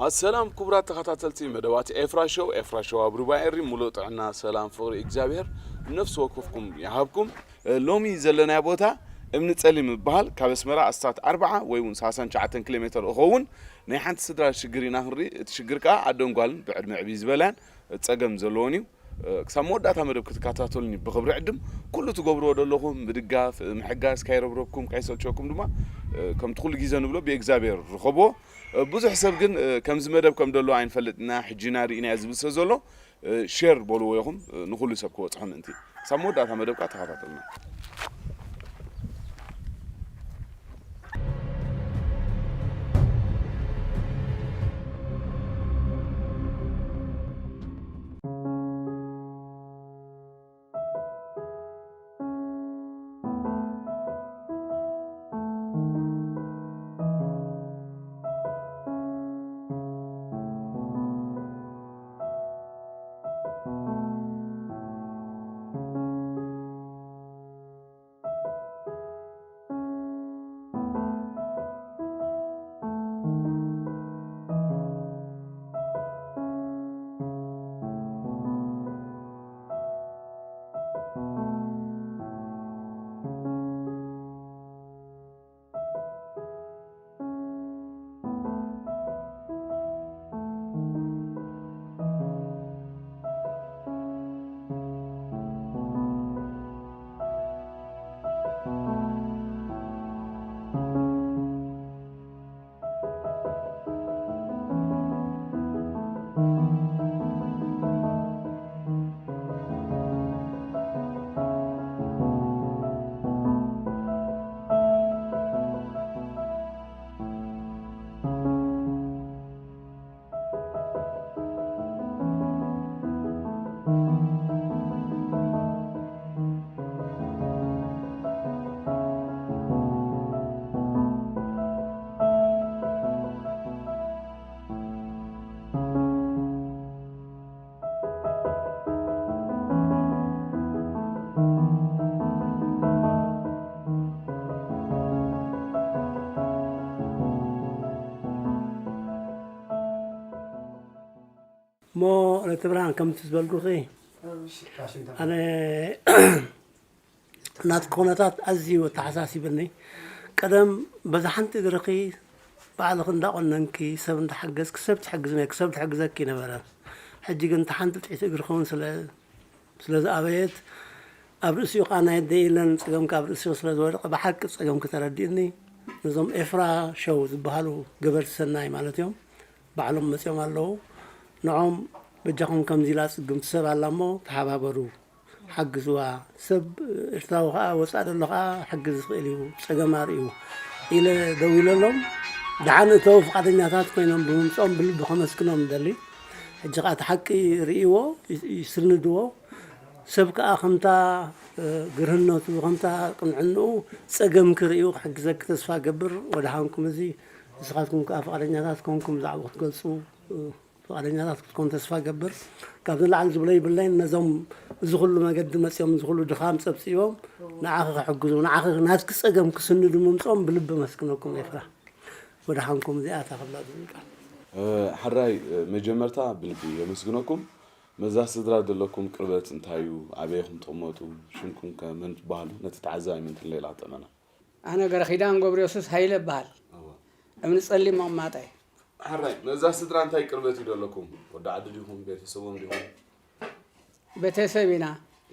ኣሰላም ክቡራት ተኸታተልቲ መደባት ኤፍራ ሾው፣ ኤፍራ ሾው ኣብ ሩባ ኤሪ፣ ሙሉእ ጥዕና፣ ሰላም፣ ፍቕሪ እግዚኣብሔር ነፍሲ ወከፍኩም ይሃብኩም። እ፣ ሎሚ ዘለናዮ ቦታ እምኒ ጸሊም ይበሃል። ካብ ኣስመራ ኣስታት ኣርብዓ ወይ እውን ሰላሳን ትሽዓተን ኪሎ ሜትር እኸውን። ናይ ሓንቲ ስድራ ሽግር ኢና ክንርኢ። እቲ ሽግር ከኣ ኣደን ጓልን ብዕድመ ዕብይ ዝበላን ጸገም ዘለዎን እዩ። እ፣ ክሳብ መወዳእታ መደብ ክትከታተሉኒ ብኽብሪ ዕድም። ኩሉ ትገብርዎ ዘለኹም ምድጋፍ፣ እ፣ ምሕጋዝ ካይረብረብኩም፣ ካይሰልቸኩም ድማ፣ እ፣ ከምቲ ኩሉ ግዜ ንብሎ ብእግዚኣብሔር ርኸብዎ። እ፣ ብዙሕ ሰብ ግን፣ እ፣ ከምዚ መደብ ከም ደሎ ኣይንፈልጥና፣ ሕጂ ኢና ርኢናዮ ዝብል ስለ ዘሎ፣ እ፣ ሼር በልዎ ኢኹም፣ እ፣ ንኹሉ ሰብ ክበጽሖ ምእንቲ። ክሳብ መወዳእታ መደብ ከኣ ተኸታተሉና። እሞ ወለተ ብርሃን፣ ከምቲ ዝበልኩኺ፣ ኣነ ናትኪ ኩነታት ኣዝዩ ኣተሓሳሲብኒ። ቀደም በዛ ሓንቲ እግርኺ ባዕልኺ እንዳቆነንኪ፣ ሰብ እንዳሓገዝኪ፣ ሰብ ትሕግዝ ነርኪ፣ ሰብ ትሕግዘኪ ነበረ። ሕጂ ግን እታ ሓንቲ ጥዒት እግርኺ እውን ስለ ስለ ዝኣበየት፣ ኣብ ርእሲኡ ከኣ ናይ ኣደይ ኢለን ጸገምካ ኣብ ርእሲኡ ስለ ዝወደቐ፣ ብሓቂ ጸገምኪ ተረዲእኒ። ነዞም ኤፍራ ሸው ዝበሃሉ ገበርቲ ሰናይ ማለት እዮም። ባዕሎም መጺኦም ኣለዉ። ንዖም በጃኹም ከምዚ ኢላ ጽግምቲ ሰብ ኣላ እሞ ተሓባበሩ፣ ሓግዝዋ። ሰብ ኤርትራዊ ከኣ ወጻኢ ዘሎ ከኣ ክሕግዝ ዝኽእል እዩ፣ ጸገም ኣርእዩ ኢለ ደዊለሎም። ደሓን እተው ፍቓደኛታት ኮይኖም ብምምጽኦም ብልቢ ከመስግኖም እደሊ። ሕጂ ከኣ እቲ ሓቂ ርእይዎ፣ ይ-፣ ይስንድዎ። ሰብ ከኣ ከምታ፣ እ፣ ግርህነቱ፣ ከምታ ቅንዕንኡ ጸገም ክርእዩ ክሕግዘኪ ተስፋ እገብር። ወደሓንኩም እዚ ንስኻትኩም ከኣ ፍቓደኛታት ኮንኩም ብዛዕባ ክትገልጹ፣ እ፣ ፍቓደኛታት ክትኮኑ ተስፋ እገብር። ካብዚ ንላዕሊ ዝብሎ ይብለይን፣ ነዞም እዚ ኩሉ መገዲ መጺኦም፣ እዚ ኩሉ ድኻም ጸብጺቦም፣ ንዓኺ ክሕግዙ፣ ንዓኺ ናትኪ ጸገም ክስንዱ ምምጽኦም ብልቢ ኣመስግነኩም ኤፍራ። ወደሓንኩም እዚኣ እታ ክብላ ዝብል ቃል። እ፣ ሕራይ፣ እ፣ መጀመርታ ብልቢ የመስግነኩም። መዛ ስድራ ዘለኩም ቅርበት እንታይ እዩ? ኣበይ ኢኹም ትቕመጡ? ሽምኩም ከ መን ትበሃሉ? ነቲ ተዓዛቢ ምእንቲ ንሌላ ጥዕመና። ኣነ ገረኺዳን ገብረየሱስ ሃይለ እበሃል። እወ። እምኒ ጸሊም መቐማጠይ። ሕራይ፣ መዛ ስድራ እንታይ ቅርበት እዩ ዘለኩም? ወዲ ዓዲ ዲኹም? ቤተሰቦም ዲኹም? ቤተሰብ ኢና።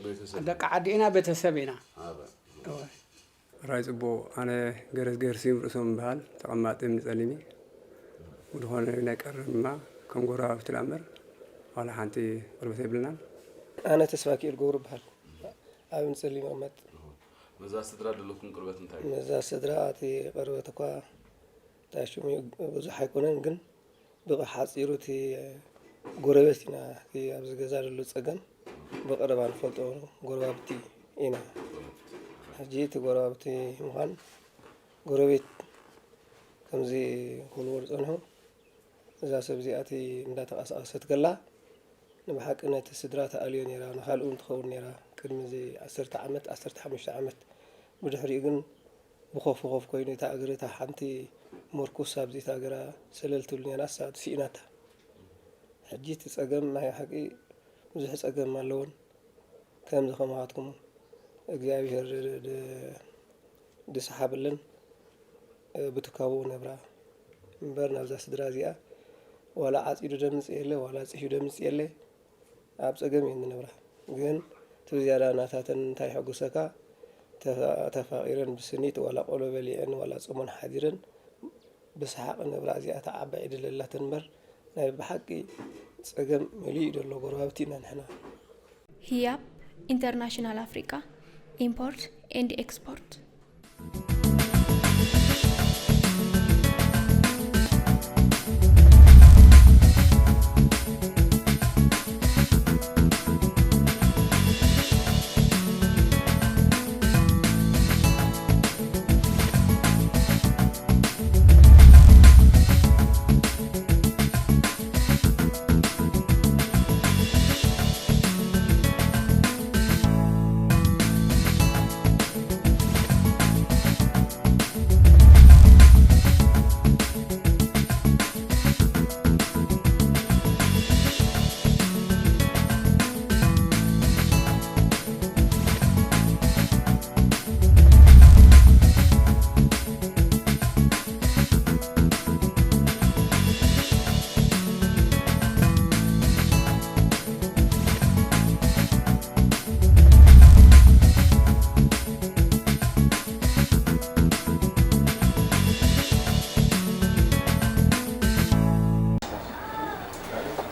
ቤተሰብ። ደቂ ዓዲ ኢና፣ ቤተሰብ ኢና። ኣበ። እወ። ራይ ጽቡቕ፣ ኣነ ገረዝ ገርሲም ርእሶም እበሃል፣ ተቐማጢ እምኒ ጸሊም እየ። ብዝኾነ ናይ ቀረብ ድማ ከም ጎረባብቲ ደኣ እምበር ዋላ ሓንቲ ቅርበት የብልናን። ኣነ ተስፋኪኤል ገብሩ እበሃል፣ ኣብ እምኒ ጸሊም እቕመጥ። መዛ ስድራ ዘለኩም ቅርበት እንታይ እዩ? መዛ ስድራ እቲ ቅርበት እኳ እንታይ ሽሙ እዩ፣ ብዙሕ ኣይኮነን፣ ግን ብሓጺሩ እቲ ጎረቤት ኢና። እቲ ኣብዚ ገዛ ዘሎ ጸገም ብቐረባ ንፈልጦ ጎረባብቲ ኢና። ሕጂ እቲ ጎረባብቲ ምዃን ጎረቤት ከምዚ ክብልዎ ዝጸንሑ፣ እዛ ሰብ እዚኣ እቲ እንዳተቐሳቐሰት ከላ ንብሓቂ ነቲ ስድራ ትኣልዮ ነይራ፣ ንኻልኡ እውን ትኸውን ነይራ። ቅድሚ እዚ ዓሰርተ ዓመት፣ ዓሰርተ ሓሙሽተ ዓመት ብድሕሪኡ ግን ብኾፍ ብኾፍ ኮይኑ እታ እግሪ እታ ሓንቲ ምርኩስ ኣብዚት ሃገራ ሰለል ትብል ነይራ፣ ንሳ ስኢናታ። ሕጂ እቲ ጸገም ናይ ሓቂ ብዙሕ ጸገም ኣለዎን፣ ከምዚ ከማኻትኩም እግዚኣብሔር ድ-፣ ድ-፣ ድስሓብልን፣ እ፣ ብትካቦ ነብራ እምበር ናብዛ ስድራ እዚኣ ዋላ ዓጺዱ ደምጽእ የለ፣ ዋላ ጽሕዩ ደምጽእ የለ፣ ኣብ ጸገም እየን ዝነብራ። ግን እቲ ብዝያዳ ናታተን እንታይ ይሕጉሰካ? ተፋ-፣ ተፋቒረን ብስኒት ዋላ ቆሎ በሊዐን ዋላ ጾመን ሓዲረን ብሰሓቕ ነብራ እዚኣ ተዓባይ ዕድል ኣላተን እምበር ናይ ብሓቂ ጸገም መሊኡ እዩ ዘሎ። ጎረባብቲ ኢና ንሕና። ህያብ ኢንተርናሽናል ኣፍሪቃ ኢምፖርት ኤንድ ኤክስፖርት።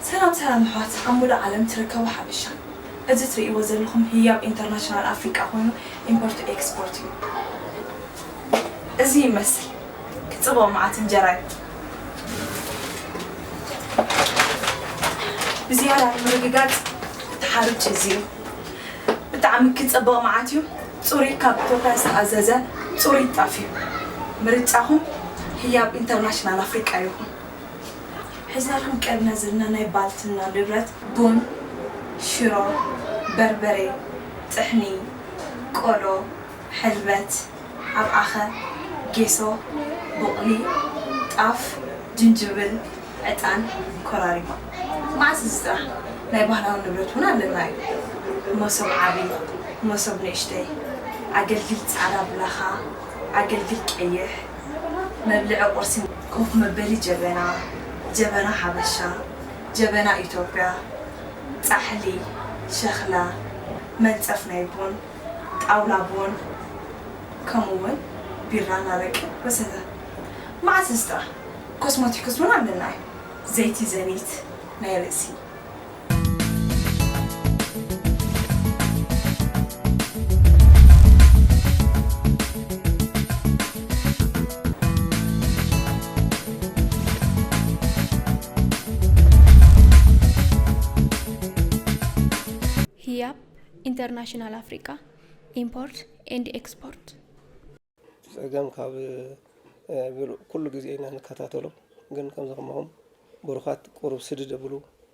ሰላም ሰላም ኣሕዋት ኣብ ሙሉእ ዓለም ትርከቡ ሓበሻ፣ እዚ ትርእይዎ ዘለኹም ህያብ ኢንተርናሽናል ኣፍሪቃ ኮይኑ ኢምፖርት ኤክስፖርት እዩ። እዚ ይመስል ክጽብቕ መዓት እንጀራ እዩ። ብዝያዳ ንምርግጋጽ እቲ ሓሩጭ እዚ እዩ። ብጣዕሚ ክጸብቕ መዓት እዩ። ጽሩይ ካብ ኢትዮጵያ ዝተኣዘዘ ጽሩይ ጣፍ እዩ። ምርጫኹም ህያብ ኢንተርናሽናል ኣፍሪቃ ይኹን። ሒዝናልኩም ቀሪብና ዘለና ናይ ባልትና ንብረት ቡን፣ ሽሮ፣ በርበሬ፣ ጥሕኒ፣ ቆሎ፣ ሕልበት፣ ኣብዓኸ፣ ጌሶ፣ ቡቕሊ፣ ጣፍ፣ ጅንጅብል፣ ዕጣን፣ ኮራሪማ። መዓስ እዚ ጥራሕ ናይ ባህላዊ ንብረት እውን ኣለና እዩ። መሶብ ዓቢ፣ መሶብ ንእሽተይ፣ ኣገልግል ጻዕዳ ብላኻ፣ ኣገልግል ቀይሕ፣ መብልዒ ቁርሲ፣ ኮፍ መበሊ ጀበና፣ ጀበና ሓበሻ፣ ጀበና ኢትዮጵያ፣ ጻሕሊ፣ ሸኽላ፣ መንጸፍ ናይ ቡን፣ ጣውላ ቡን፣ ከምኡ እውን ቢራን ኣረቅን ወዘተ። መዓስ እዚ ጥራሕ ኮስሞቲክስ እውን ኣለና እዩ። ዘይቲ ዘኒት ናይ ርእሲ። ህያብ ኢንተርናሽናል ኣፍሪቃ ኢምፖርት ኤንድ ኤክስፖርት። ጸገም ካብ ኩሉ ግዜ ኢና ንከታተሎ፣ ግን ከምዚ ከማኹም ብሩኻት ቁሩብ ስድድ ኣብሉ፣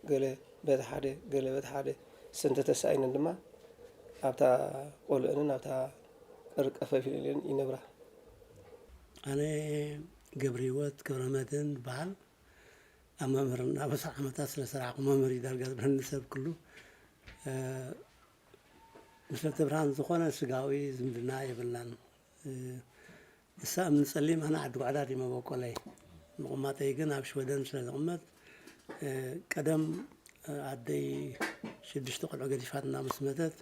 ገለ በቲ ሓደ ገለ በቲ ሓደ፣ እሰን እንተተሳኢነን ድማ ኣብታ ቆልአንን ኣብታ ቀርቀፈፊለን ይነብራ። ኣነ ገብረሂወት ገብረመድህን ይበሃል። ኣብ መምህርና ብዙሕ ዓመታት ስለ ሰራሕኩ መምህር እዩ ዳርጋ ዝብለኒ ሰብ ኩሉ። ምስ ደብረብርሃን ዝኾነ ስጋዊ ዝምድና የብልናን። ንሳ እምኒ ጸሊም ኣነ ዓዲ ጓዕዳድ እየ መበቆለይ። ምቕማጠይ ግን ኣብ ሽወደን ስለ ዝቕመጥ ቀደም ኣደይ ሽዱሽተ ቆልዑ ገዲፋትና ምስ መተት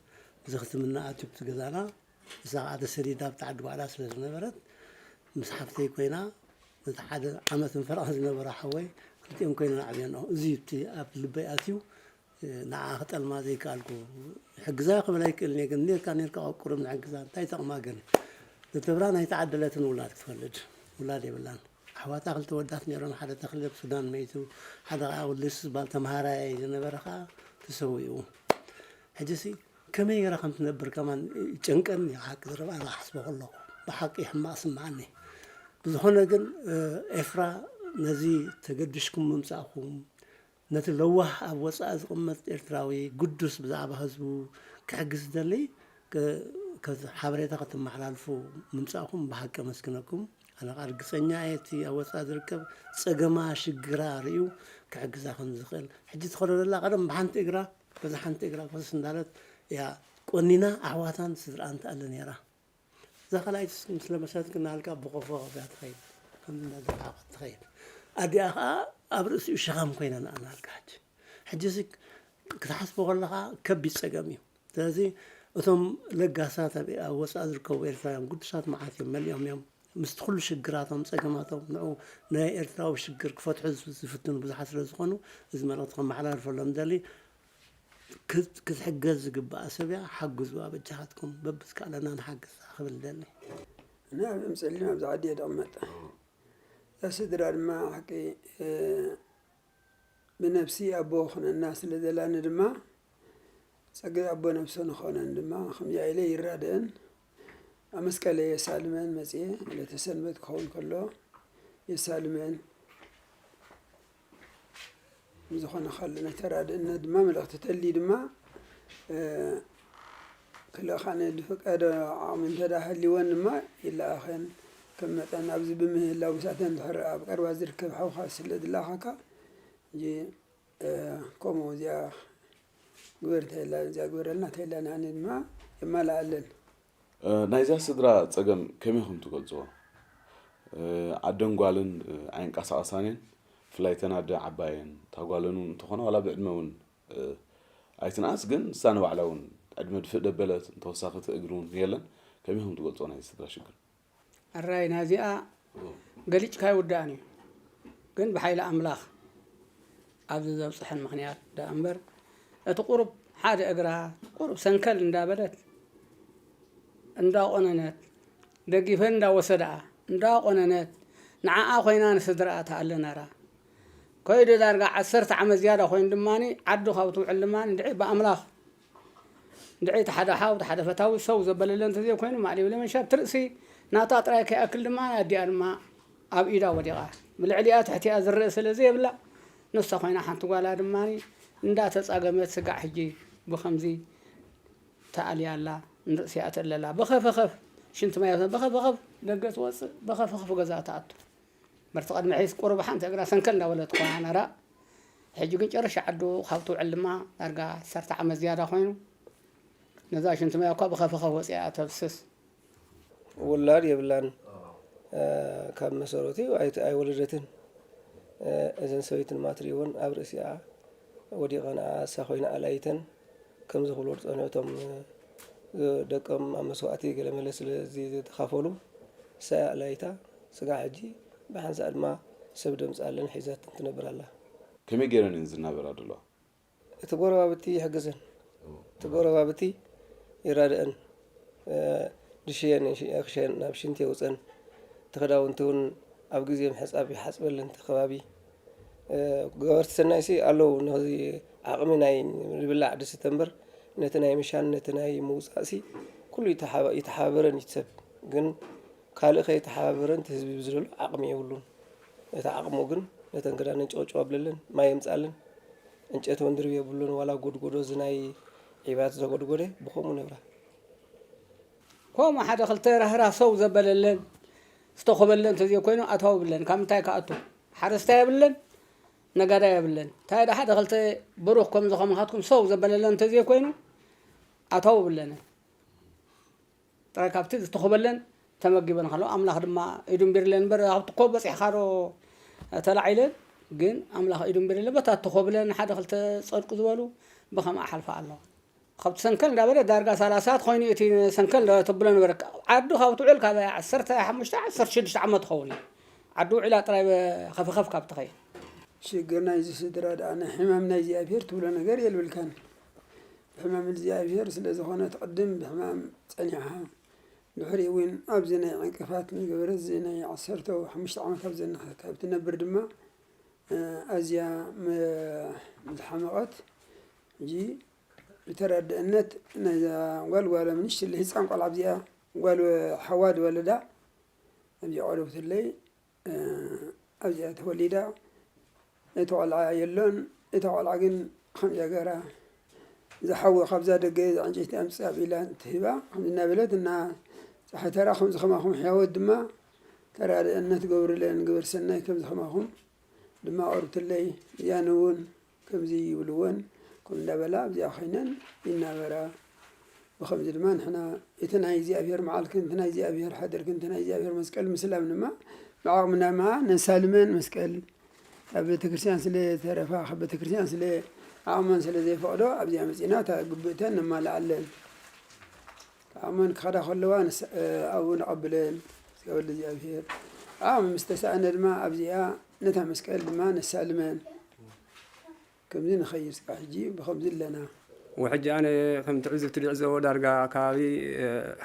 እዚ ክትምና ኣትዩ ኣብቲ ገዛና ንሳ ከዓ ተሰዲዳ ኣብቲ ዓዲ ጓዕዳድ ስለ ዝነበረት ምስ ሓፍተይ ኮይና ነቲ ሓደ ዓመትን ፈረቓን ዝነበሮ ሓወይ ክልቲኦም ኮይና ዓብየንኦ። እዚ እዩ እቲ ኣብ ልበይ ኣትዩ ንዓ ክጠልማ ዘይከኣልኩ። ይሕግዛ ክብል ኣይክእልን እየ ግን ኔርካ ኔርካ ቆቁርም ንሕግዛ እንታይ ይጠቕማ ግን። ንትብራ ናይ ተዓደለትን ውላድ ክትወልድ ውላድ የብላን። ኣሕዋታ ክልተ ወዳት ነይሮም ሓደ ተኽለ ኣብ ሱዳን መይቱ ሓደ ከዓ ወልደየሱስ ዝበሃል ተምሃራይ ዝነበረ ከዓ ተሰዊኡ። ሕጂሲ ከመይ ገይራ ከም ትነብር ከማን ይጨንቀኒ ሓቂ ዝረብኣ ዝሓስቦ ከለኹ ብሓቂ ሕማቕ ስምዓኒ። ብዝኾነ ግን ኤፍራ ነዚ ተገዲሽኩም ምምፃእኹም ነቲ ለዋህ ኣብ ወጻኢ ዝቕመጥ ኤርትራዊ ግዱስ ብዛዕባ ህዝቡ ክሕግዝ ዝደሊ ሓበሬታ ከተመሓላልፉ ምምጻእኩም ብሓቂ ኣመስግነኩም። ኣነ ርግጸኛ እየ እቲ ኣብ ወጻኢ ዝርከብ ጸገማ ሽግራ ርእዩ ክሕግዛ ከም ዝኽእል። ሕጂ ትኸዶ ዘላ ቀደም ብሓንቲ እግራ በዛ ሓንቲ እግራ ፈሰስ እንዳለት እያ ቆኒና ኣሕዋታን ስድራኣን ትኣለ ነይራ። እዛ ካልኣይትስ ምስ ለመሰት ግን ናልካ ብቆፎ እያ ትኸይድ፣ ከም እንዳደፋቐት ትኸይድ። ኣዲኣ ኸኣ ኣብ ርእሲኡ ሸኻም ኮይና ንኣ ናልካ ሕጂ። ሕጂ እዚ ክትሓስቦ ከለኻ ከቢድ ጸገም እዩ። ስለዚ እቶም ለጋሳት ኣብ ወጻኢ ዝርከቡ ኤርትራውያን ግዱሳት መዓት እዮም፣ መሊኦም እዮም። ምስቲ ኩሉ ሽግራቶም፣ ጸገማቶም፣ ንዑ ናይ ኤርትራዊ ሽግር ክፈትሑ ዝፍትኑ ብዙሓት ስለ ዝኾኑ፣ እዚ መልእኽቲ ከመሓላልፈሎም ደሊ። ክት-፣ ክትሕገዝ ዝግባኣ ሰብ እያ፣ ሓግዝዋ በጃኻትኩም፣ በብዝከኣለና ንሓግዛ ክብል ደሊ። እና ኣብ ጸሊም ኣብዚ ዓዲ እየ ደቕመጥ። እዛ ስድራ ድማ ሓቂ፣ እ፣ ብነብሲ ኣቦ ክኾነና ስለ ዘላኒ ድማ፣ ጸገይ ኣቦ ነብሶ ንኾነን ድማ ከምዚኣ ኢለ ይራደአን። ኣብ መስቀለ የሳልመን መጽየ፣ ዕለተ ሰንበት ክኸውን ከሎ የሳልመን። ንዝኾነ ካልእ ናይ ተራድእነት ድማ መልእኽቲ ተልዩ ድማ፣ እ፣ ክልእኻነ ዝፍቀዶ ዓቕሚ እንተ ደኣ ሃልይወን ድማ ይለኣኸን። ከም መጠን ኣብዚ ብምህላው ምሳተን እንድሕር ኣብ ቀረባ ዝርከብ ሓውኻ ስለ ዝለኣኻካ፣ ሕጂ፣ እ፣ ከምኡ እዚኣ ግበር እንተ ኢላ፣ እዚኣ ግበረልና እንተ ኢላ፣ ንኣነ ድማ የማልኣለን። እ፣ ናይዛ ስድራ ጸገም ከመይ ኢኹም ትገልጽዎ? እ፣ ኣደን ጓልን፣ እ፣ ኣይንቀሳቐሳን እየን። ብፍላይ እተን ኣደ ዓባየን፣ እታ ጓለን እውን እንተኾነ ዋላ ብዕድመ እውን፣ እ፣ ኣይትንኣስ፣ ግን ንሳ ንባዕላ እውን ዕድመ ድፍእ ደበለት፣ እንተወሳኺ እቲ እግሪ እውን የለን። ከመይ ኢኹም ትገልጽዎ ናይዚ ስድራ ሽግር? ኣራይ ናዚኣ ገሊጽካ ኣይውዳእን እዩ። ግን ብሓይሊ ኣምላኽ ኣብዚ ዘብጽሐን ምኽንያት ደኣ እምበር፣ እቲ ቁሩብ ሓደ እግራ ቁሩብ ሰንከል እንዳበለት፣ እንዳቆነነት፣ ደጊፈን እንዳወሰድኣ፣ እንዳቆነነት፣ ንዓኣ ኮይና ንስድራኣ ትኣለ ነራ። ከይዱ ዳርጋ ዓሰርተ ዓመት ዝያዳ ኮይኑ ድማኒ፣ ዓዱ ካብ ትውዕል ድማኒ፣ እንድዒ ብኣምላኽ፣ እንድዒ እቲ ሓደ ሓው፣ እቲ ሓደ ፈታዊ ሰው ዘበለለ እንተዘይኮይኑ፣ ማዕሊው ለመንሻ ብቲ ርእሲ ናታ ጥራይ ከይኣክል ድማ፣ ኣዲኣ ድማ ኣብ ኢዳ ወዲቓ። ብልዕሊኣ ትሕቲኣ ዝረአ ስለ ዘየብላ፣ ንሳ ኮይና ሓንቲ ጓላ ድማኒ እንዳተጻገመት ስጋዕ ሕጂ ብኸምዚ ተኣልያ ኣላ፣ ንርእሲኣ ትእለላ። በኸፈኸፍ፣ ሽንቲ ማይ በኸፈኸፍ፣ ደገ ትወጽእ፣ በኸፈኸፍ ገዛ ትኣቱ። በርቲ ቅድሚ ሕዚ ቁሩብ ሓንቲ እግራ ሰንከል እንዳበለት ኮይና ነራ። ሕጂ ግን ጨረሻ ዓዱ ካብ ትውዕል ድማ ዳርጋ ዓሰርተ ዓመት ዝያዳ ኮይኑ፣ ነዛ ሽንቲ ማይ እኳ ብኸፈኸፍ ወጺኣ ተብስስ። ውላድ የብላን። እ፣ ካብ መሰረቱ ኣይት-፣ ኣይወለደትን። እ፣ እዘን ሰበይትን ማትሪውን ኣብ ርእሲኣ ወዲቐን፣ እሳ ኮይና ኣላይተን። ከምዚ ክብሉ ዝጸንሑ እቶም፣ እ፣ ደቆም ኣብ መስዋእቲ ገለ መለ ስለ ዚ-፣ ዝተኻፈሉ፣ እሳ እያ ኣላይታ። ስጋዕ ሕጂ ብሓንሳእ ድማ ሰብ ደምጻለን ሒዛትን ትነብር ኣላ። ከመይ ገይረን እየን ዝናበራ ዘለዋ? እቲ ጎረባብቲ ይሕግዘን። እቲ ጎረባብቲ ይራድአን። እ፣ ድሽየን፣ ክሸን ናብ ሽንቲ የውፀን። እቲ ክዳውንቲ እውን ኣብ ግዜ ምሕፃብ ይሓፅበለን እቲ ከባቢ። እ፣ ገበርቲ ሰናይሲ ኣለዉ። ነዚ ዓቕሚ ናይ ዝብላዕ ድስተ እምበር ነቲ ናይ ምሻን ነቲ ናይ ምውፃእሲ ኩሉ ይተሓባ-፣ ይተሓባበረን እዩ እቲ ሰብ። ግን ካልእ ከይተሓባበረን እቲ ህዝቢ ብዝደሎ ዓቕሚ የብሉን። እቲ ዓቕሙ ግን ነተን ክዳነን ጨውጨው ኣብለለን፣ ማይ የምፅኣለን። ዕንጨቲ እውን ድርብ የብሉን፣ ዋላ ጎድጎዶ እዚ ናይ ዒባት ዘጎድጎደ ብኸምኡ ነብራ። ከምኡ ሓደ ክልተ ራህራህ ሰው ዘበለለን ዝተኾበለን እንተዘይኮይኑ ኣታዊ ብለን። ካብ ምንታይ ክኣቱ? ሓረስታይ የብለን፣ ነጋዳይ የብለን። እንታይ ደኣ ሓደ ክልተ ብሩኽ ከምዚ ከማኻትኩም ሰው ዘበለለን እንተዘይኮይኑ ኣታዊ ብለንን። ጥራይ ካብቲ ዝተኾበለን ተመጊበን ከለዋ፣ ኣምላኽ ድማ ኢዱ እምቢርለን እምበር፣ ኣብቲ ኮ በጺሕካ ዶ ተላዒለን? ግን ኣምላኽ ኢዱ እምቢርለን፣ በታ እተኾብለን ሓደ ክልተ ጸድቁ ዝበሉ ብኸምኣ ሓልፋ ኣለዋ። ካብቲ ሰንከል እንዳበለ ዳርጋ ሰላሳት ኮይኑ እቲ ሰንከል እንዳ ተብሎ ነበረ። ዓዱ ካብ ትውዕል ካብ ዓሰርተ ሓሙሽተ፣ ዓሰርተ ሽዱሽተ ዓመት ትኸውን እያ። ዓዱ ውዒላ ጥራይ ከፈኸፍ ካብ ትኸይድ። ሽግር ናይዚ ስድራ ደኣ ናይ ሕማም ናይ እግዚኣብሄር ትብሎ ነገር የልብልካን። ብሕማም እግዚኣብሄር ስለ ዝኾነት ቅድም ብሕማም ጸኒሓ። ድሕሪኡ እውን ኣብዚ ናይ ዕንቅፋት ንገበረ፣ እዚ ናይ ዓሰርተ ሓሙሽተ ዓመት ኣብ ዘና ካብ ትነብር ድማ፣ እ፣ ኣዝያ መ-፣ ምስ ሓመቐት፣ ሕጂ ብተረድእነት ናይዛ ጓል፣ ጓል ምንሽትለ ህፃን ቆልዓ ኣብዚኣ ጓል ሓዋ ዝወለዳ ኣብዚኣ ቀረብትለይ፣ እ፣ ኣብዚኣ ተወሊዳ። እቲ ቆልዓ የሎን። እታ ቆልዓ ግን ከምዚኣ ገይራ፣ እዛ ሓዊ ካብዛ ደገ እዛ ዕንጨይቲ ኣምፅእ ኣብ ኢላ እንትህባ፣ ከምዚ እናበለት እና ፀሓይ ተራ ከምዚ ከማኹም ሕያወት ድማ ተራድእነት ገብርለን ግብር ሰናይ ከምዚ ከማኹም ድማ ቀርብትለይ። እዚኣን እውን ከምዚ ይብልወን ከም እንዳበላ ኣብዚኣ ኮይነን ይናበራ። ብኸምዚ ድማ ንሕና እቲ ናይ እግዚኣብሔር መዓልክን እቲ ናይ እግዚኣብሔር ሓደርክን እቲ ናይ እግዚኣብሔር መስቀል ምስላም ድማ ብዓቕምና ድማ ነሳልመን መስቀል ኣብ ቤተክርስትያን ስለ ተረፋ ካብ ቤተክርስትያን ስለ ዓቕመን ስለ ዘይፈቕዶ ኣብዚኣ መጺና እታ ግብእተን ነማልኣለን። ዓቕመን ክኸዳ ከለዋ ንስ ኣብኡ ነቐብለን። ስጋብ ወልድ እግዚኣብሔር ዓቕሚ ምስ ተሳእነ ድማ ኣብዚኣ ነታ መስቀል ድማ ነሳልመን። ከምዚ ንኸይድ ስጋ ሕጂ ብኸምዚ ኣለና። ወሕጂ ኣነ ከም ትዕዝብቲ ድዕዘቦ ዳርጋ ከባቢ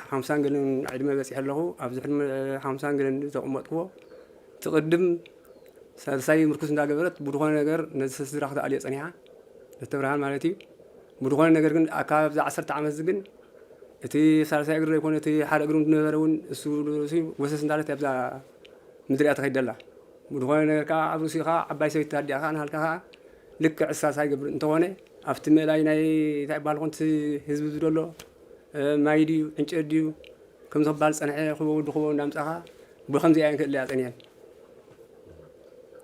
ሓምሳን ገለን ዕድመ በፂሐ ኣለኹ። ኣብዚ ዕድመ ሓምሳን ገለን ዘቐመጥክዎ ትቕድም ሳልሳይ ምርኩስ እንዳገበረት ብድኾነ ነገር ነዚ ሰስድራ ክትኣልዮ ጸኒሓ ነተብርሃን ማለት እዩ። ብድኾነ ነገር ግን ኣብ ከባቢ ኣብዛ ዓሰርተ ዓመት እዚ ግን እቲ ሳልሳይ እግሪ ዘይኮነ እቲ ሓደ እግሪ ዝነበረ እውን እሱ ርእሱ ወሰስ እንዳለት ኣብዛ ምድሪ እያ ተኸይድ ደላ። ብድኾነ ነገር ከዓ ኣብ ርእሲኡ ከዓ ዓባይ ሰበይቲ ኣዲኣ ከዓ ንሃልካ ከዓ ልክዕ እሳሳ ይገብር እንተኾነ ኣብቲ ምእላይ ናይ እንታይ ይበሃል ኮንቲ ህዝቢ ዝደሎ ማይ ድዩ ዕንጨት ድዩ ከም ዝበሃል ፀንሐ ክበው ድኽበው እንዳምፃኻ ብኸምዚ እየን ክእለያ ፀኒሐን።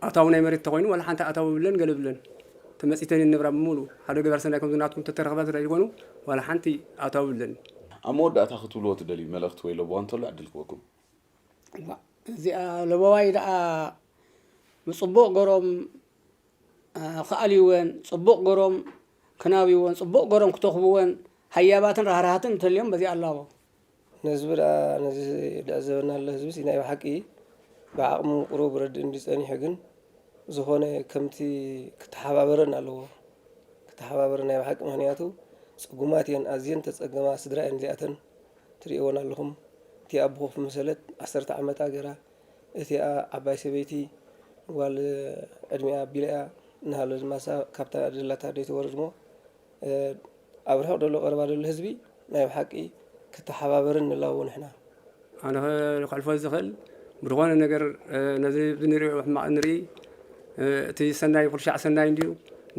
ኣታዊ ናይ መሬት ተኾይኑ ዋላ ሓንቲ ኣታዊ ብለን ገለ ብለን ተመፂተን እየን ነብራ ብምሉ ሓደ ገባር ሰናይ ከምዚ ናትኩም ተተረኽባ ስለ ዝኾኑ ዋላ ሓንቲ ኣታዊ ብለን። ኣብ መወዳእታ ክትብልዎ ትደልዩ መልእኽቲ ወይ ለብዋ እንተሎ ዕድል ክበኩም። እዚኣ ለበዋይ ደኣ ብፅቡቕ ገሮም ክኣልይወን፣ ፅቡቕ ገሮም ክናብይወን፣ ፅቡቕ ገሮም ክተኽብወን ሃያባትን ራህራሃትን እንተልዮም በዚኣ ኣላቦ። ንህዝቢ ደኣ ነዚ ደዕዘበና ኣሎ ህዝቢ ናይ ብሓቂ ብዓቕሙ ቁሩብ ረድእ እንዲ ጸኒሑ ግን ዝኾነ ከምቲ ክተሓባበረን ኣለዎ። ክተሓባበረን ናይ ብሓቂ ምኽንያቱ ጽጉማት እየን ኣዝየን ተጸገማ ስድራ እየን እዚኣተን። ትርእይወን ኣለኹም። እቲኣ ብኾፍ መሰለት ዓሰርተ ዓመታ ገይራ፣ እቲኣ ዓባይ ሰበይቲ ጓል ዕድሚኣ ኣቢላ እያ። እናሃሎ ድማ እሳ ካብታ ደላታ ደይትወርድ እሞ፣ ኣብ ርሑቕ ደሎ ቀረባ ደሎ ህዝቢ ናይ ብሓቂ ክተሓባበርን ንላቦ ንሕና። ኣነ ከሕልፎ ዝኽእል ብዝኾነ ነገር ነዚ ንሪኦ ሕማቕ ንርኢ እቲ ሰናይ ኩልሻዕ ሰናይ እንድዩ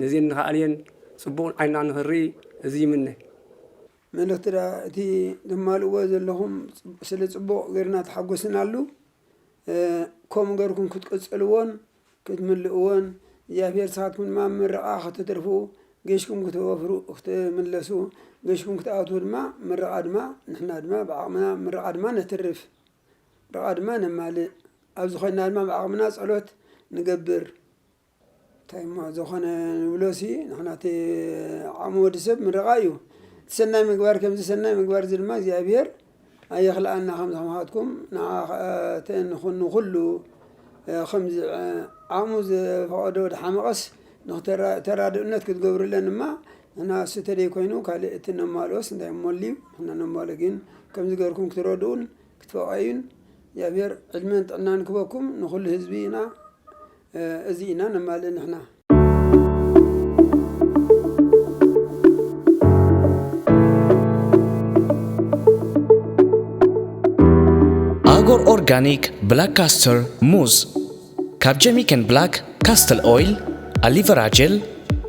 ነዚን ንኽኣልየን ጽቡቕ ዓይና ንኽርኢ እዚ ይምነ። መልእኽቲ ደኣ እቲ ተማልእዎ ዘለኹም ስለ ጽቡቕ ጌርና ተሓጎስናሉ። ከምኡ ገርኩም ክትቅጽልዎን ክትምልእዎን እግዚኣብሔር ንስኻትኩም ድማ ምርቓ ከተትርፉ ገሽኩም ክትወፍሩ ክትምለሱ ገሽኩም ክትኣትዉ ድማ ምርቓ ድማ ንሕና ድማ ብዓቕምና ምርቓ ድማ ነትርፍ ምርቓ ድማ ነማልእ ኣብዚ ኮይንና ድማ ብዓቕምና ጸሎት ንገብር። እንታይ እሞ ዝኾነ ንብሎሲ ንሕና እቲ ዓቕሚ ወዲ ሰብ ምርቓ እዩ። እቲ ሰናይ ምግባር ከምዚ ሰናይ ምግባር እዚ ድማ እግዚኣብሔር ኣየኽልኣና ከም ዝኸምኻትኩም ንዓ ንኹን ንኹሉ ከምዚ ዓቕሙ ዝፈቐዶ ድሓመቐስ ንክተራድእነት ክትገብርለን ድማ ንሕና እሱ ተደይ ኮይኑ ካልእ እቲ ነማልኦስ እንታይ እሞልዩ ንሕና ነማልእ ግን ከምዚ ገርኩም ክትረድኡን ክትፈቐዩን እግዚኣብሔር ዕድመን ጥዕናን ክበኩም ንኹሉ ህዝቢ ኢና እዚ ኢና ነማልእ ንሕና። ኣጎር ኦርጋኒክ ብላክ ካስተር ሙዝ ካብ ጀሚከን ብላክ ካስትል ኦይል፣ ኣሊቨራ ጀል፣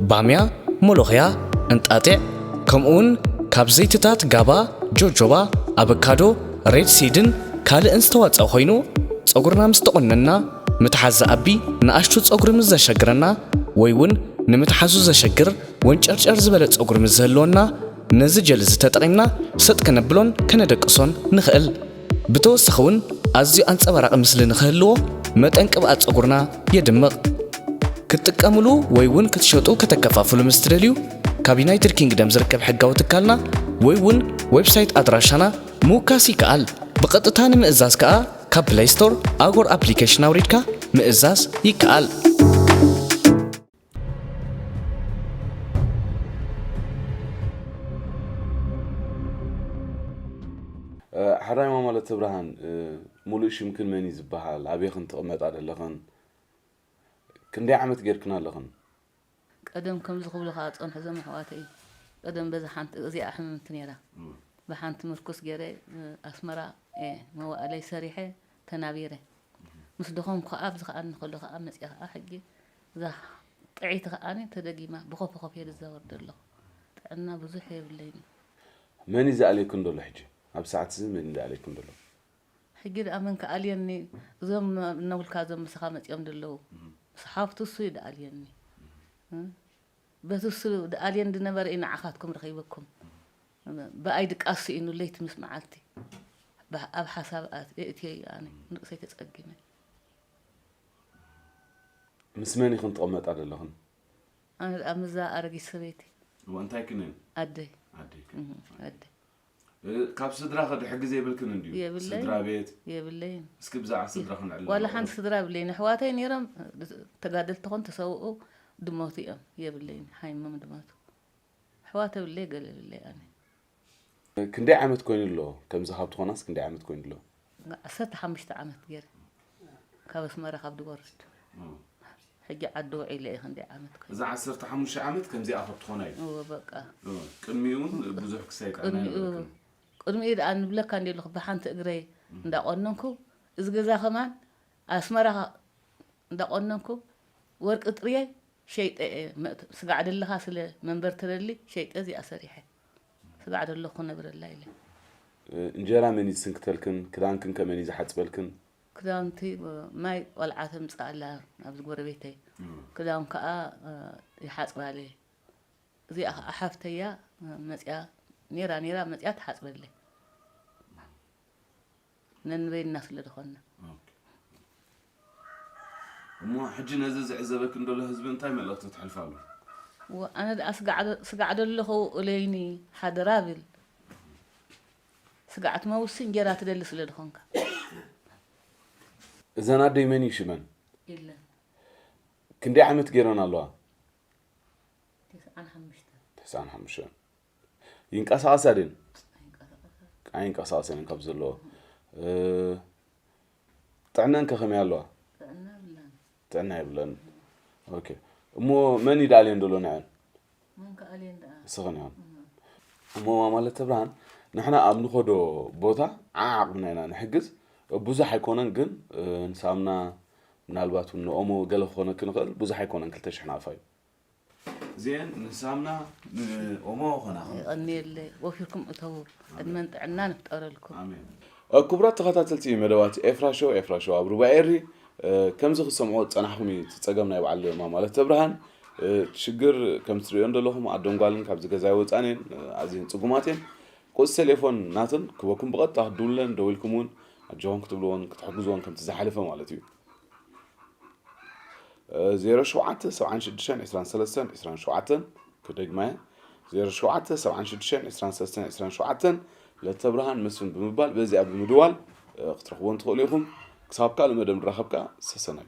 ባምያ፣ ሞሎኽያ፣ እንጣጢዕ፣ ከምኡውን ካብ ዘይትታት ጋባ፣ ጆጆባ፣ ኣበካዶ፣ ሬድ ሲድን ካልእን ዝተዋፀአ ኮይኑ ፀጉርና ምስ ተቆነና ምትሓዝ ዝኣቢ ንኣሽቱ ፀጉሪ ምስ ዘሸግረና ወይ እውን ንምትሓዙ ዘሸግር ወንጨርጨር ዝበለ ጸጉሪ ምስ ዝህልወና፣ ነዚ ጀል እዚ ተጠቒምና ሰጥ ከነብሎን ከነደቅሶን ንኽእል። ብተወሳኺ እውን ኣዝዩ ኣንጸባራቒ ምስሊ ንኽህልዎ መጠን ቅብኣት ጸጉርና የድምቕ። ክትጥቀምሉ ወይ እውን ክትሸጡ ከተከፋፍሉ ምስ ትደልዩ፣ ካብ ዩናይትድ ኪንግደም ዝርከብ ሕጋዊ ትካልና ወይ እውን ዌብሳይት ኣድራሻና ምውካስ ይከኣል። ብቐጥታ ንምእዛዝ ከኣ ካብ ፕለይ ስቶር ኣጎር ኣፕሊኬሽን ኣውሪድካ ምእዛዝ ይከኣል። ሕራይ ማማ ለተብርሃን፣ ሙሉእ ሽምክን መን እዩ ዝበሃል? ኣበይኽን ትቕመጣ ደለኽን? ክንደይ ዓመት ጌርክን ኣለኽን? ቀደም ከምዚ ክብሉ ከዓ ጸንሑ እዞም ኣሕዋተይ። ቀደም በዛ ሓንቲ እዚኣ ሕምምቲ ነይራ። ብሓንቲ ምርኩስ ገይረ ኣስመራ እየ መዋእለይ ሰሪሐ ተናቢረ። ምስ ደኸምኩ ከዓ ኣብዚ ከኣ እንከሎ ከዓ መፅየ ከዓ ሕጂ እዛ ጥዕይቲ ከኣ ተደጊማ ብኾፍ ኾፍ እየ ዝዛወር ዘለኹ። ጥዕና ብዙሕ የብለይን። መን እዩ ዝኣልየክን ዘሎ ሕጂ? ኣብ ሰዓት እዚ መን እዩ ዝኣልየክን ዘሎ? ሕጂ ደኣ መን ክኣልየኒ? እዞም እናብልካ እዞም ምሳኻ መጺኦም ዘለዉ። ምስ ሓፍቱ እሱ እዩ ደኣልየኒ። እ? በቲ እሱ ደኣልየኒ ዝነበረ እዩ ንዓኻትኩም ረኺበኩም። ብኣይ ድቃስ ስኢኑ ለይቲ ምስ መዓልቲ። ብ-፣ ኣብ ሓሳብ ኣት-፣ የእትዮ እዩ ኣነ። ንርእሰይ ተጸጊመ። ምስ መን ኢኽን ትቕመጣ ዘለኽን? ኣነ ደኣ ምስዛ ኣረጊት ሰበይቲ። እዋ እንታይ ክንን ኣደይ። ኣደይክ እህ፣ ኣደይ። እ፣ ካብ ስድራ ከ ድሕግዝ የብልክን እንድዩ የብለይን። ስድራ ቤት የብለይን። እስኪ ብዛዕባ ስድራ ክንዕልል ዋላ ሓንቲ ስድራ የብለይን። ኣሕዋተይ ነይሮም፣ ተጋደልቲ ኾን ተሰውኡ ድሞቱ እዮም። የብለይን። ሓይሞም ድሞቱ። ኣሕዋት የብለይ፣ ገለ የብለይ ኣነ። ክንደይ ዓመት ኮይኑ ኣሎ? ከምዚ ካብ ትኾናስ ክንደይ ዓመት ኮይኑ ኣሎ? ዓሰርተ ሓሙሽተ ዓመት ገይረ። ካብ ኣስመራ ካብ ድወርድ። እ፣ ሕጂ ዓዲ ውዒለ እየ ክንደይ ዓመት ኮይኑ። እዛ ዓሰርተ ሓሙሽተ ዓመት ከምዚኣ ካብ ትኾና እዩ። እወ፣ በቃ። እ፣ ቅድሚኡ እውን ብዙሕ ክሳይ ጥዕና ቅድሚኡ፣ ይነበረክን። ቅድሚኡ ደኣ ንብለካ እንዲ ኣለኹ ብሓንቲ እግረይ እንዳቆነንኩ፣ እዚ ገዛ ከማን ኣስመራ እንዳቆነንኩ፣ ወርቂ ጥርየ ሸይጠ እየ መእት-፣ ስጋዕ ደለኻ ስለ መንበር ትደሊ፣ ሸይጠ እዚኣ ሰሪሐ። ስጋዕ ደለኹ ክነብረላ ኢለ። እ፣ እንጀራ መን እዩ ዝስንክተልክን? ክዳንክን ከ መን እዩ ዝሓጽበልክን? ክዳውንቲ፣ ማይ ቆልዓ ተምጽኣላ ኣብዚ ጎረቤተይ። እ፣ ክዳውን ከኣ፣ እ፣ ይሓጽባለይ። እዚኣ ከኣ ሓፍተያ፣ እ፣ መጽያ፣ ኔራ፣ ኔራ መጽያ ትሓጽበለይ። ነንበይና ስለ ዝኾንና። ኦኬ። እሞ ሕጂ ነዚ ዝዕዘበክን ዘሎ ህዝቢ እንታይ መልእኽቲ ተሕልፋሉ? ወ-፣ ኣነ ደኣ ስጋዕ ደ-፣ ስጋዕ ደለኹ እለይኒ ሓደራ ብል። ስጋዕ ትመውሲ እንጀራ ትደሊ ስለ ዝኾንካ። እዘን ኣደይ መን እዩ ሽመን? የለን። ክንደይ ዓመት ገይረን ኣለዋ? ተስዓን ሓሙሽተን። ተስዓን ሓሙሽተን። ይንቀሳቐሳ ድን? ኣይንቀሳቐሳን። ኣይንቀሳቐሰን ካብ ዘለዎ። እ፣ ጥዕነን ከ ከመይ ኣለዋ? ጥዕና ብላን። ጥዕና የብለን። ኦኬ። እሞ መን ይደኣልየን ዘሎ ንዐን? መን ከኣልየን ደኣ? እስኽን ኢኹን። እሞ ማማ ለተብርሃን፣ ንሕና ኣብ ንኸዶ ቦታ ዓዓቕምና ኢና ንሕግዝ። ብዙሕ ኣይኮነን ግን፣ እ፣ ንሳምና ምናልባት እውን ንኦሞ ገለ ክኾነኪ ንኽእል፣ ብዙሕ ኣይኮነን ክልተ ሽሕ ናቕፋ እዩ። እዚአን ንሳምና ንኦሞ ኾና። የቐንየለይ። ወፊርኩም እተዉ። ዕድመን ጥዕናን ይፍጠረልኩም። ኣሜን። ክቡራት ተኸታተልቲ መደባት ኤፍራ ሾው፣ ኤፍራ ሾው ኣብ ሩባ ኤሪ፣ እ፣ ከምዚ ክትሰምዑ ዝጸናሕኩም እዩ እቲ ጸገም ናይ በዓል ማማ ለተብርሃን። እ፣ ሽግር ከም ትርእዮ እንደለኹም ኣዶን ጓልን ካብዚ ገዛ ኣይወጻን እየን፣ እ፣ ኣዝየን ጽጉማት እየን። ቁጽሪ ቴሌፎን ናተን ክበኩም ብቐጥታ ክትድውሉለን፣ ደዊልኩም እውን ኣጆኹም ክትብልዎን ክትሕግዝዎን ከምቲ ዝሓለፈ ማለት እዩ። እ፣ ዜሮ ሸውዓተ ሰብዓን ሽዱሽተን ዕስራን ሰለስተን ዕስራን ሸውዓተን፣ ክደግማ እየ፣ ዜሮ ሸውዓተ ሰብዓን ሽዱሽተን ዕስራን ሰለስተን ዕስራን ሸውዓተን፣ ለተብርሃን መስፍን ብምባል በዚኣ ብምድዋል፣ እ፣ ክትረኽብዎን ትኽእሉ ኢኹም። ክሳብ ካልእ መደብ ንራኸብ ከኣ ሰሰናዩ።